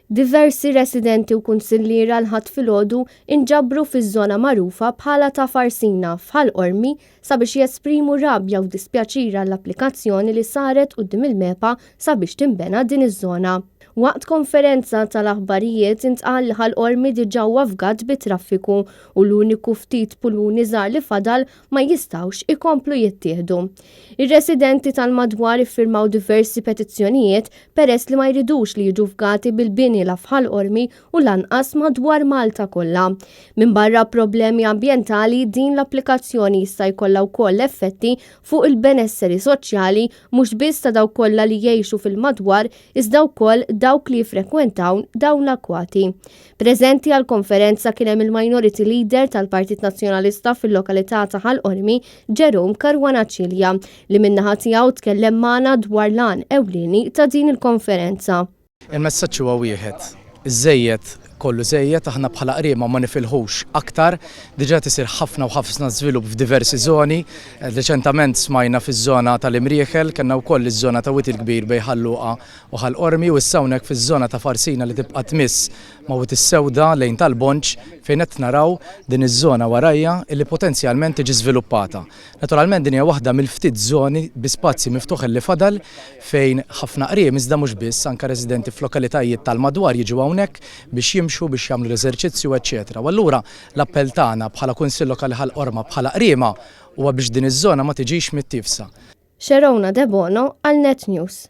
Diversi residenti u kunsilliera l-Ħadd filgħodu inġabru fiż-żona magħrufa bħala Ta' Farsina f'Ħal Qormi sabiex jesprimu rabja u dispjaċir għall-applikazzjoni li saret quddiem il-MEPA sabiex tinbena din iż-żona. Waqt konferenza tal-aħbarijiet intqal li Ħal Qormi diġà huwa fgat bit-traffiku u l-uniku ftit pulmuni żgħar li fadal ma jistgħux ikomplu jittieħdu. Ir-residenti tal-madwar iffirmaw diversi petizzjonijiet peress li ma jridux li jiġu fgati bil-bini la f'Ħal Qormi u lanqas madwar Malta kollha. Minbarra problemi ambjentali, din l-applikazzjoni jista' jkollha wkoll effetti fuq il-benesseri soċjali mhux biss ta' dawk kollha li jgħixu fil-madwar iżda wkoll dawk li jiffrekwentaw dawn l-akkwati. Preżenti għall-konferenza kien hemm il-Minority Leader tal-Partit Nazzjonalista fil-lokalità ta' Ħal Qormi, Jerome Caruana Cilia, li min-naħa tiegħu tkellem magħna dwar l-għan ewlieni ta' din il-konferenza. Il-messaġġ huwa wieħed, iż-żejjed kollu żejjed, aħna bħala Qriema ma nifilħux aktar, diġà qed isir ħafna u ħafna żvilupp f'diversi żoni, reċentament smajna fiż-żona tal-Imrieħel, kellna wkoll iż-żona ta' Wied il-Kbir bejn Ħal Luqa u Ħal Qormi u issa hawnhekk fiż-żona ta' Farsina li tibqa' tmiss ma' Wied is-Sewda lejn Tal-Bonċ fejn qed naraw din iż-żona warajja illi potenzjalment tiġi żviluppata. Naturalment din hija waħda mill-ftit żoni bi spazji miftuħin li fadal fejn ħafna qriem iżda mhux biss, anke residenti f'lokalitajiet tal-madwar jiġu hawnhekk biex jimxu, biex jagħmlu l-eżerċizzju eċċetera. U allura l-appell tagħna bħala Kunsill Lokali Ħal Qorma bħala Qriema huwa biex din iż-żona ma tiġix mittiefsa. Sherona Debono għal Net News.